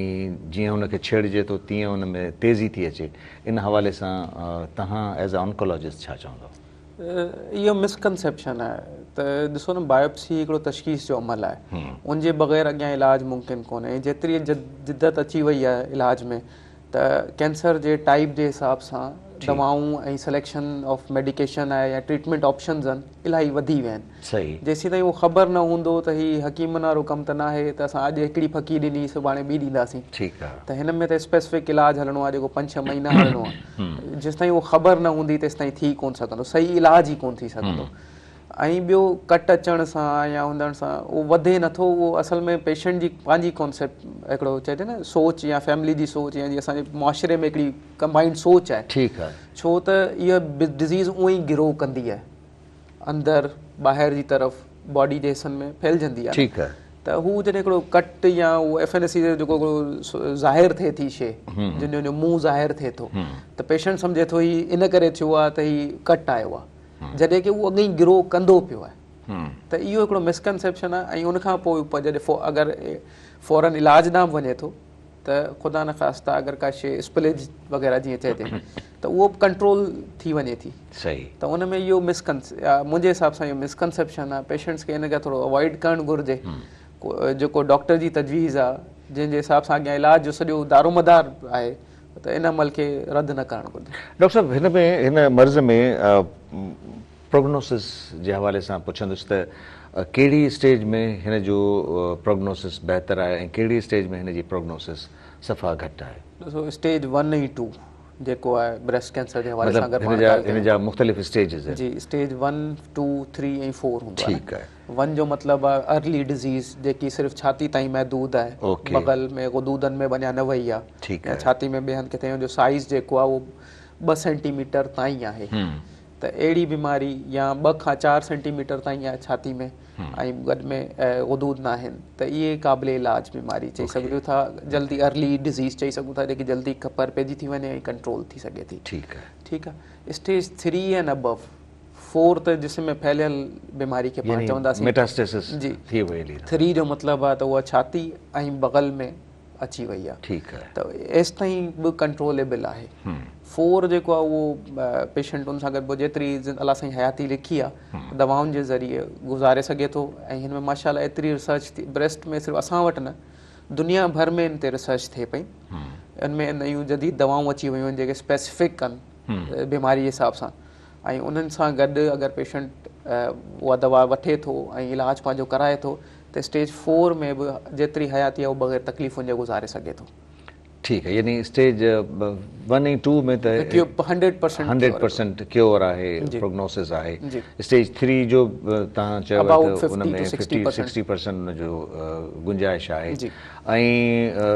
S1: جيئن ان کي ڇيڙجي ٿو تيئن ان ۾ تيزي ٿي اچي ان حوالي سان توهان ايز اي آنڪولاجسٽ ڇا چوندؤ؟
S2: اهو مسڪنسيپشن آهي ته ڏسو نه بايوپسي هڪڙو تشخيص جو عمل آهي ان جي بغير اڳيان علاج ممڪن ڪونهي جيتري جدت اچي وئي آهي علاج ۾ ته ڪينسر جي ٽائيپ جي حساب سان دوائون ۽ سليڪشن آف ميڊيڪيشن آهي يا ٽريٽمينٽ آپشنز آهن الاهي وڌي ويا آهن جيسين تائين اهو خبر نه هوندو ته هي حڪيمن وارو ڪم ته ناهي ته اسان اڄ هڪڙي ڦڪي ڏني سڀاڻي ٻي ڏينداسين ته هن ۾ ته اسپيسفڪ علاج هلڻو آهي جيڪو پنج ڇهه مهينا هلڻو آهي جيستائين اهو خبر نه هوندي تيستائين ٿي ڪونه سگهندو صحيح علاج ئي ڪونه ٿي سگهندو ۽ ٻيو ڪٽ اچڻ سان يا هوندڻ سان اهو وڌي نٿو اهو اصل ۾ پيشنٽ جي پنهنجي ڪانسيپٽ هڪڙو چئجي نه سوچ يا فيملي جي سوچ يا جي اسان جي معاشري ۾ هڪڙي ڪمبائنڊ سوچ آهي
S1: ٺيڪ آهي
S2: ڇو ته اها ڊزيز اونئن ئي گرو ڪندي آهي اندر ٻاهر جي طرف باڊي جي حصن ۾ ڦهلجندي آهي
S1: ٺيڪ آهي
S2: ته هو جڏهن هڪڙو ڪٽ يا اهو ايف اين اي سي جو جيڪو هڪڙو ظاهر ٿئي ٿي شي جنهن جو منهن ظاهر ٿئي ٿو ته پيشنٽ سمجهي ٿو هي ان ڪري ٿيو آهي ته هي ڪٽ آيو آهي جڏهن ڪي اهو اڳ ئي گرو ڪندو پيو آهي ته اهو هڪڙو مسڪنسيپشن آهي ۽ ان کان پوء جڏهن اگر فورن علاج ڏانهن به وڃي ٿو ته خدا نخواسته اگر ڪا شي اسپليج وغيره جيئن چئجي ته اهو به ڪنٽرول ٿي وڃي ٿي
S1: صحيح
S2: ته ان ۾ اهو مسڪنس منهنجي حساب سان اهو مسڪنسيپشن آهي پيشنٽس کي ان کان ٿورو اوائڊ ڪرڻ گهرجي جيڪو ڊاڪٽر جي تجويز آهي جنهن جي حساب سان اڳيان علاج جو سڄو دارومدار آهي ته ان عمل کي رد نه ڪرڻ گهرجي.
S1: ڊاڪٽر صاحب هن ۾ هن مرض ۾ پروگنوسس جي حوالي سان پڇندس ته ڪهڙي اسٽيج ۾ هن جو پروگنوسس بهتر آهي ۽ ڪهڙي اسٽيج ۾ هن جي پروگنوسس صفا گهٽ آهي؟
S2: ڏسو اسٽيج ون ۽ ٽو جيڪو آهي بريسٽ ڪينسر جي حوالي سان
S1: اگر پاڻ ڳالهه ڪيون. هن جا مختلف اسٽيجز آهن.
S2: جي اسٽيج 1 2 3 ۽ 4 هوندو آهي. ٺيڪ آهي. 1 جو مطلب آهي ارلي ڊزيز جيڪي صرف ڇاتي تائين محدود آهي. بغل ۾ غدودن ۾ به اڃا نه وئي آهي. ٺيڪ آهي. ڇاتي ۾ ٻئي هنڌ ڪٿي ان جو سائيز جيڪو آهي اهو 2 سينٽي ميٽر تائين آهي. ته اهڙي بيماري يا 2 کان 4 سينٽي ميٽر تائين آهي ڇاتي ۾ ۽ گڏ ۾ غدود ناهن ته اهي قابل علاج بيماري چئي سگهجون ٿا جلدي ارلي ڊزيز چئي سگهون ٿا جيڪي جلدي خبر پئجي ٿي وڃي ۽ ڪنٽرول ٿي سگهي ٿي.
S1: ٺيڪ آهي.
S2: ٺيڪ آهي اسٽيج 3 اينڊ ابو 4 ته جسم ۾ ڦهليل بيماري کي پاڻ چونداسين
S1: ميٽاسٽيسس ٿي وئي هلي.
S2: 3 جو مطلب آهي ته اها ڇاتي ۽ بغل ۾ اچي وئي آهي.
S1: ٺيڪ آهي.
S2: ته ايستائين به ڪنٽروليبل آهي. 4 جيڪو آهي اهو پيشنٽ ان سان گڏ پوء جيتري الله سائين حياتي لکي آهي دوائن جي ذريعي گذاري سگهي ٿو ۽ هن ۾ ماشاء الله ايتري ريسرچ ٿي بريسٽ ۾ صرف اسان وٽ نه دنيا ڀر ۾ ان تي ريسرچ ٿئي پئي ان ۾ نيون جديد دوائون اچي ويون آهن جيڪي اسپيسفڪ آهن بيماري جي حساب سان ۽ انهن سان گڏ اگر پيشنٽ اها دوا وٺي ٿو ۽ علاج پنهنجو ڪرائي ٿو ته اسٽيج 4 ۾ به جيتري حياتي آهي اهو بغير تڪليفن جي گذاري سگهي ٿو.
S1: ٺيڪ آهي يعني اسٽيج 1 ۽ 2 ۾ ته 100% ڪيور آهي پروگنوسس آهي اسٽيج 3 جو توهان چيو ته ان ۾ 50 60% ان جو گنجائش آهي ۽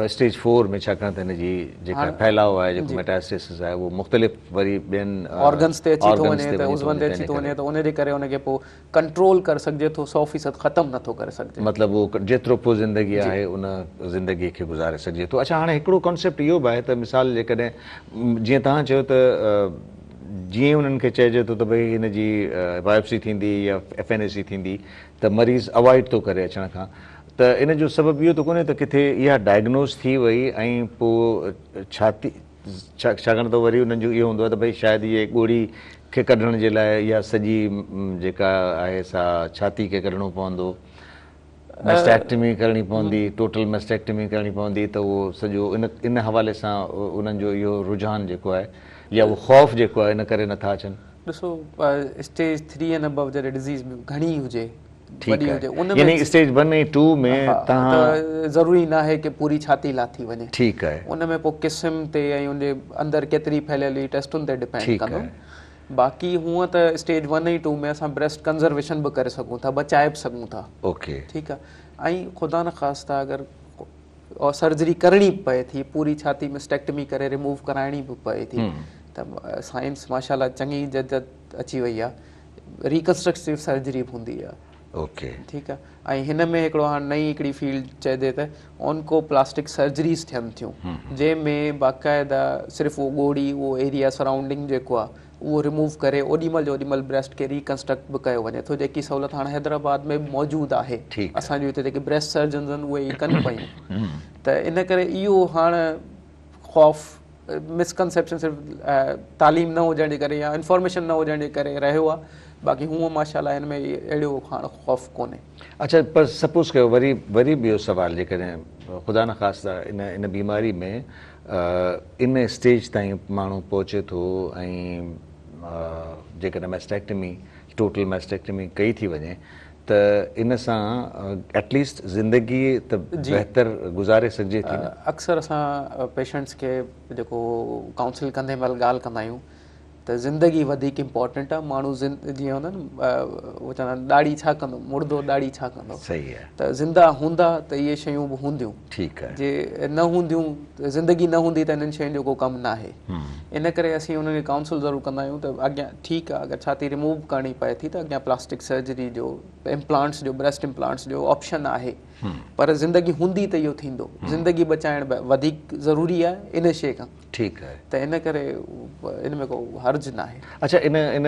S1: اسٽيج 4 ۾ ڇاڪاڻ ته هن جي جيڪا ڦهلاء آهي جيڪو ميٽاسٽيسس آهي اهو مختلف وري ٻين
S2: آرگنس تي اچي ٿو وڃي ته عضون تي اچي ٿو وڃي ته ان جي ڪري ان کي پوء ڪنٽرول ڪري سگهجي ٿو 100% ختم نٿو ڪري سگهجي.
S1: مطلب اهو جيترو پوء زندگي آهي ان زندگي کي گذاري سگهجي ٿو. اڇا هاڻي هڪڙو ڪانسيپٽ اهو به آهي ته مثال جيڪڏهن جيئن توهان چيو ته جيئن انهن کي چئجي ٿو ته ڀئي هن جي بايوپسي ٿيندي يا ايف اين اي سي ٿيندي ته مريض اوائڊ ٿو ڪري اچڻ کان ته ان جو سبب اهو ته ڪونهي ته ڪٿي اها ڊائگنوز ٿي وئي ۽ پوء ڇاتي ڇاڪاڻ ته وري انهن جو اهو هوندو آهي ته ڀئي شايد اهي ڳوڙهي کي ڪڍڻ جي لاء اها سڄي جيڪا آهي سا ڇاتي کي ڪڍڻو پوندو، ميسٽيڪٽمي ڪرڻي پوندي، ٽوٽل ميسٽيڪٽمي ڪرڻي پوندي ته اهو سڄو ان ان حوالي سان انهن جو اهو رجحان جيڪو آهي يا اهو خوف جيڪو آهي ان ڪري نٿا اچن.
S2: ڏسو اسٽيج 3 اينڊ ابو جڏهن ڊزيز گهڻي هجي
S1: ٺيڪ آهي يعني اسٽيج 1 ۽ 2 ۾
S2: توهان ته ضروري ناهي ڪي پوري ڇاتي لاٿي وڃي.
S1: ٺيڪ آهي.
S2: ان ۾ پوء قسم تي ۽ ان جي اندر ڪيتري ڦهليل هئي ٽيسٽن تي ڊپينڊ ڪندو. باقي هونء ته اسٽيج 1 ۽ 2 ۾ اسان بريسٽ ڪنزرويشن به ڪري سگهون ٿا بچائي به سگهون ٿا.
S1: اوڪي.
S2: ٺيڪ آهي ۽ خدا نخواسته اگر سرجري ڪرڻي به پئي ٿي پوري ڇاتي مسٽيڪٽمي ڪري ريموو ڪرائڻي به پئي ٿي ته سائنس ماشاءالله چڱي جدت اچي وئي آهي. ريڪنسٽرڪٽو سرجري به هوندي آهي.
S1: اوڪي.
S2: ٺيڪ آهي ۽ هن ۾ هڪڙو هاڻ نئين هڪڙي فيلڊ چئجي ته اونڪو پلاسٽڪ سرجريز ٿين ٿيون جنهن ۾ باقاعده صرف اهو ڳوڙهي اهو ايريا سرائونڊنگ جيڪو آهي اهو ريموو ڪري اوڏي مهل جو اوڏي مهل بريسٽ کي ريڪنسٽرڪٽ به ڪيو وڃي ٿو جيڪي سهولت هاڻ حيدرآباد ۾ به موجود آهي اسان جون هتي جيڪي بريسٽ سرجنز آهن اهي ائين ڪن پيون ته ان ڪري اهو هاڻ خوف مسڪنسيپشن صرف تعليم نه هجڻ جي ڪري يا انفارميشن نه هجڻ جي ڪري رهيو آهي باقي هونء ماشاء الله هن ۾ اهڙو هاڻ خوف ڪونهي.
S1: اڇا پر سپوز ڪيو وري وري به اهو سوال جيڪڏهن خدا نخواسته ان ان بيماري ۾ ان اسٽيج تائين ماڻهو پهچي ٿو ۽ جيڪڏهن ميسٽيڪٽمي ٽوٽل ميسٽيڪٽمي ڪئي ٿي وڃي ته ان سان ايٽ ليسٽ زندگي ته بهتر گذاري سگهجي ٿي نه.
S2: اڪثر اسان پيشنٽس کي جيڪو ڪائونسل ڪندي مهل ڳالهه ڪندا آهيون ته زندگي وڌيڪ امپورٽنٽ آهي ماڻهو جيئن هوندا آهن هو چوندا آهن ڏاڙهي ڇا ڪندو مڙدو ڏاڙهي ڇا ڪندو
S1: صحيح آهي
S2: ته زنده هوندا ته اهي شيون به هونديون
S1: ٺيڪ آهي
S2: جي نه هونديون زندگي نه هوندي ته انهن شين جو ڪو ڪم ناهي ان ڪري اسين انهن کي ڪائونسل ضرور ڪندا آهيون ته اڳيان ٺيڪ آهي اگر ڇاتي ريموو ڪرڻي پئي ٿي ته اڳيان پلاسٽڪ سرجري جو امپلانٽس جو بريسٽ امپلانٽس جو آپشن آهي پر زندگي هوندي ته اهو ٿيندو زندگي بچائڻ وڌيڪ ضروري آهي ان شي کان
S1: ٺيڪ آهي
S2: ته ان ڪري ان ۾ ڪو حرج ناهي.
S1: اڇا ان ان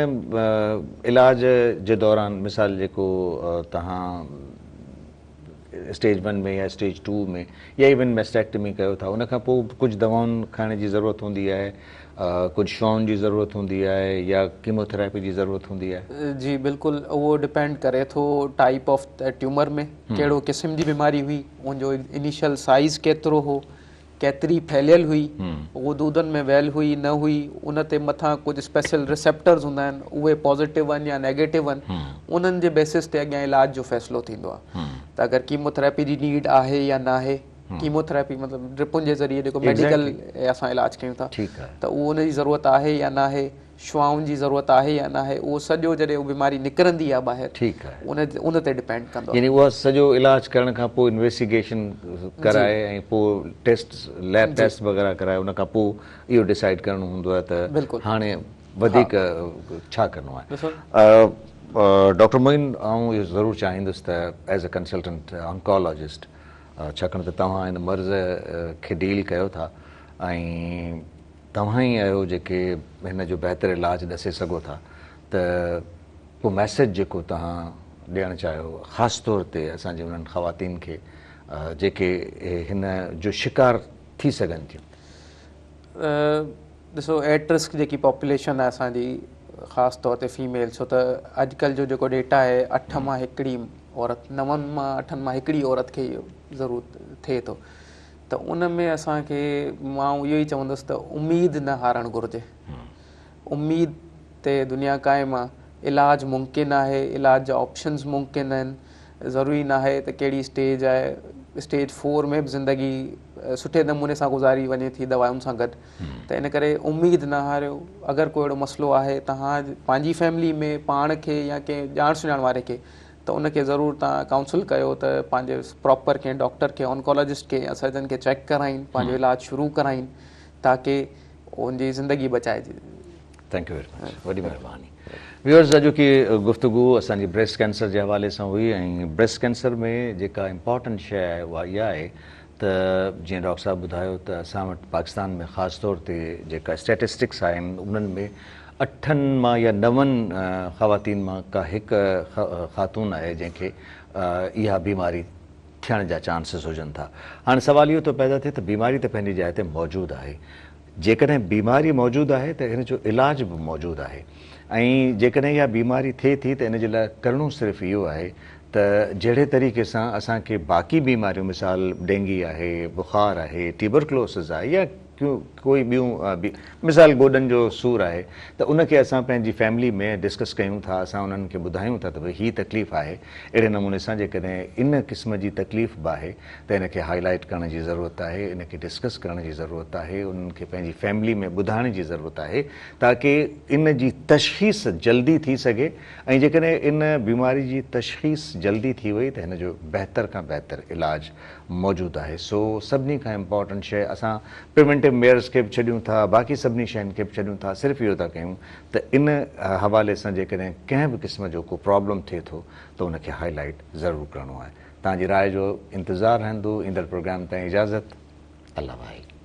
S1: علاج جي دوران مثال جيڪو توهان اسٽيج ون ۾ يا اسٽيج ٽو ۾ يا ايون ميسٽيڪٽمي ڪيو ٿا ان کان پوء ڪجهه دوائن کائڻ جي ضرورت هوندي آهي ڪجهه شعاعن جي ضرورت هوندي آهي يا ڪيموٿراپي جي ضرورت هوندي آهي.
S2: جي بلڪل اهو ڊپينڊ ڪري ٿو ٽائيپ آف ٽيومر ۾ ڪهڙو قسم جي بيماري هئي ان جو انيشل سائيز ڪيترو هو ڪيتري ڦهليل هئي، غدودن ۾ ويل هئي نه هئي، ان تي مٿان ڪجهه اسپيشل ريسيپٽرز هوندا آهن اهي پازيٽو آهن يا نيگيٽو آهن انهن جي بيسس تي اڳيان علاج جو فيصلو ٿيندو آهي ته اگر ڪيموٿراپي جي نيڊ آهي يا ناهي ڪيموٿراپي مطلب ڊرپن جي ذريعي جيڪو ميڊيڪل اسان علاج ڪيون ٿا ته اهو ان جي ضرورت آهي يا ناهي، شعاعن جي ضرورت آهي يا ناهي، اهو سڄو جڏهن اهو بيماري نڪرندي آهي ٻاهر
S1: ٺيڪ آهي
S2: ان ان تي ڊپينڊ ڪندو
S1: آهي. يعني اها سڄو علاج ڪرڻ کان پوء انويسٽيگيشن ڪرائي ۽ پوء ٽيسٽ ليب ٽيسٽ وغيره ڪرائي ان کان پوء اهو ڊسائيڊ ڪرڻو هوندو آهي ته هاڻي وڌيڪ ڇا ڪرڻو آهي. ڊاڪٽر معين آئون اهو ضرور چاهيندس ته ايز اي ڪنسلٽنٽ آنڪالاجسٽ ڇاڪاڻ ته توهان ان مرض کي ڊيل ڪيو ٿا ۽ توهان ئي آهيو جيڪي هن جو بهتر علاج ڏسي سگهو ٿا ته ڪو ميسيج جيڪو توهان ڏيڻ چاهيو خاص طور تي اسان جي انهن خواتين کي جيڪي هن جو شڪار ٿي سگهن ٿيون.
S2: ڏسو ايٽ رسڪ جيڪي پاپوليشن آهي اسان جي خاص طور تي فيميل ڇو ته اڄڪلهه جو جيڪو ڊيٽا آهي اٺ مان هڪڙي عورت نون مان اٺن مان هڪڙي عورت کي اهو ضرور ٿئي ٿو ته ان ۾ اسان کي مان اهو ئي چوندس ته اميد نه هارڻ گهرجي اميد تي دنيا قائم آ علاج ممڪن آهي علاج جا آپشنز ممڪن آهن ضروري ناهي ته ڪهڙي اسٽيج آهي اسٽيج فور ۾ به زندگي سٺي نموني سان گذاري وڃي ٿي دوائن سان گڏ ته ان ڪري اميد نه هاريو اگر ڪو اهڙو مسئلو آهي توهان پنهنجي فيملي ۾ پاڻ کي يا ڪنهن ڄاڻ سڃاڻ واري کي ته ان کي ضرور توهان ڪائونسل ڪيو ته پنهنجي پراپر ڪنهن ڊاڪٽر کي آنڪالاجسٽ کي يا سرجن کي چيڪ ڪرائين پنهنجو علاج شروع ڪرائين تاڪه ان جي زندگي بچائجي.
S1: Thank you very much وڏي مهرباني. ويورز اڄوڪي گفتگو اسان جي بريسٽ ڪينسر جي حوالي سان هئي ۽ بريسٽ ڪينسر ۾ جيڪا امپارٽنٽ شيء آهي اها اها آهي ته جيئن ڊاڪٽر صاحب ٻڌايو ته اسان وٽ پاڪستان ۾ خاص طور تي جيڪا اسٽيٽسٽڪس آهن انهن ۾ اٺن مان يا نون خواتين مان ڪا هڪ خاتون آهي جنهن کي اها بيماري ٿيڻ جا چانسز هجن ٿا. هاڻي سوال اهو ٿو پيدا ٿئي ته بيماري ته پنهنجي جاء تي موجود آهي. جيڪڏهن بيماري موجود آهي ته ان جو علاج به موجود آهي ۽ جيڪڏهن اها بيماري ٿئي ٿي ته ان جي لاء ڪرڻو صرف اهو آهي ته جهڙي طريقي سان اسان کي باقي بيماريون مثال ڊينگي آهي، بخار آهي، ٽيوبرڪلوسز آهي يا ڪوئي ٻيون مثال گوڏن جو سور آهي ته ان کي اسان پنهنجي فيملي ۾ ڊسڪس ڪيون ٿا اسان انهن کي ٻڌايون ٿا ته ڀئي هي تڪليف آهي اهڙي نموني سان جيڪڏهن ان قسم جي تڪليف به آهي ته ان کي هائي لائيٽ ڪرڻ جي ضرورت آهي ان کي ڊسڪس ڪرڻ جي ضرورت آهي انهن کي پنهنجي فيملي ۾ ٻڌائڻ جي ضرورت آهي تاڪه ان جي تشخيص جلدي ٿي سگهي ۽ جيڪڏهن ان بيماري جي تشخيص جلدي ٿي وئي ته هن جو بهتر کان بهتر علاج موجود آهي سو سڀني کان امپارٽنٽ شيء اسان پريونٽو ميئرز کي به ڇڏيون ٿا باقي سڀني شين کي به ڇڏيون ٿا صرف اهو ٿا ڪيون ته ان حوالي سان جيڪڏهن ڪنهن به قسم جو ڪو پرابلم ٿئي ٿو ته ان کي هائي لائيٽ ضرور ڪرڻو آهي توهان جي راء جو انتظار رهندو ايندڙ پروگرام تائين اجازت الله واهي.